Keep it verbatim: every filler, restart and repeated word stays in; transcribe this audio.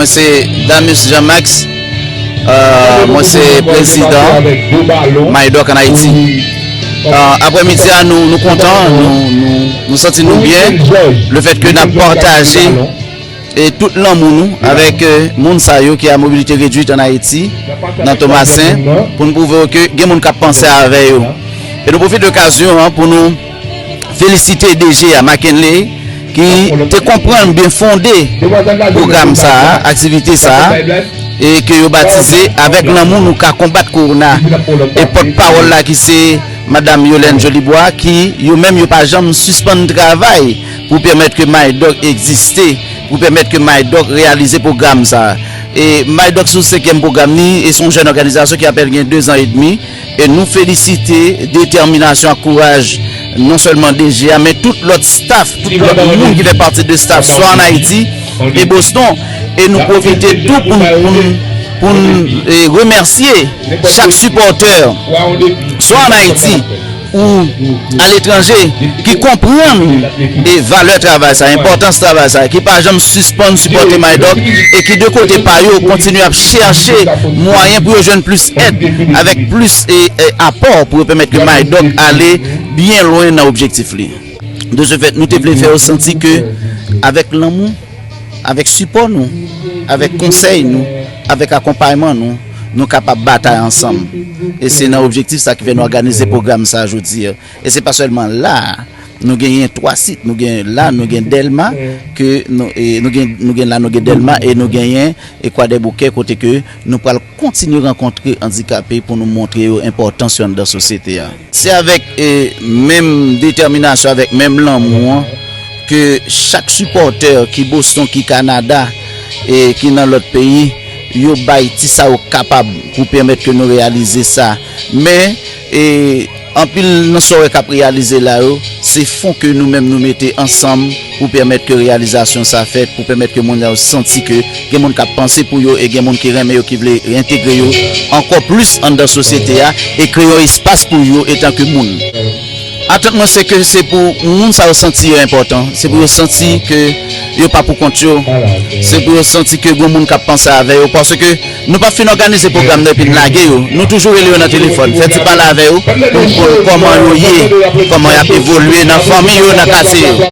Mwen se Damus Jean Max, euh, mwen se prezidan MyDoc ann Ayiti. Euh, aprèmidi a, nou, nou kontan, nou, nou, nou santi nou byen, lefètke n ap pataje e tout lanmou nou avèk, euh, moun sa yo ki a mobilite redwit ann Ayiti, nan Tomasen, pou n pwouve yo ke gen moun k ap panse avè yo. E nou pwofite okazyon an pou nou felisite D G a, McKinley, ki te konprann byen fonde pwogram sa a, aktivite sa a, e ke yo batize Avèk lanmou nou ka konbat kowona. E pòtpawòl la ki se Madam Yolène Jolibois, ki yo menm yo pa janm sispann travay pou pèmèt ke MyDoc egziste, pou pèmèt ke MyDoc reyalize pwogram sa a. E MyDoc se yon senkyèm pwogram ni, e se yon jèn òganizasyon ki apèn gen de zan edmi, e nou felisite detèminasyon ak kouraj non sèlman D G a, men tout lòt staff, tout lòt moun ki fè pati de staff, swa ann Ayiti e Boston. E nou pwofite tou pou n, pou n, pou n, e, remèsye chak sipòtè, swa ann Ayiti ou aletranje, ki konprann e valè travay sa, enpòtans travay sa, ki pa janm sispann sipòte MyDoc, e ki de kote pa yo kontinye ap chèche mwayen pou yo jwenn plis èd, avèk plis e, e apò pou yo pèmèt ke MyDoc ale byen lwen nan objektif li. De ce fait, nou te vle fè yo santi ke avèk lanmou, avèk sipò nou, avèk konsèy nou, avèk akonpayman nou, nou kapab batay ansanm. E se nan objektif sa ki fè nou òganize pwogram sa jodi a. E se pa sèlman la, nou genyen twa sit, nou gen la, nou gen Dèlma, ke nou, e, nou gen, nou gen la, nou gen Dèlma, e nou genyen, e, Kwadèboukè, kote ke nou pral kontinye rankontre andikape pou nou montre yo enpòtans yo anndan sosyete a. Se avèk, e, menm detèminasyon, avèk menm lanmou an, ke chak sipòtè ki Boston, ki Kanada, e ki nan lòt peyi, yo bay ti sa yo kapab pou pèmèt ke nou reyalize sa. Men, e, anpil nan sa w wè k ap reyalize la yo, se fon ke nou menm nou mete ansanm pou pèmèt ke reyalizasyon sa fèt, pou pèmèt ke moun yo santi ke gen moun k ap panse pou yo e gen moun ki renmen yo, ki vle entegre yo ankò plis anndan sosyete a e kreye yon espas pou yo etanke moun. Atant mwen se ke se pou moun sa yo santi yo enpòtan, se pou yo santi ke yo pa pou kont yo, se pou yo santi ke gen moun k ap panse avè yo, paske nou pa fin òganize pwogram nan epi n lage yo. Nou toujou rele yo nan telefòn, fè ti pale avè yo pou, pou kòman yo ye, kòman y ap evolye nan fanmi yo, nan katye yo.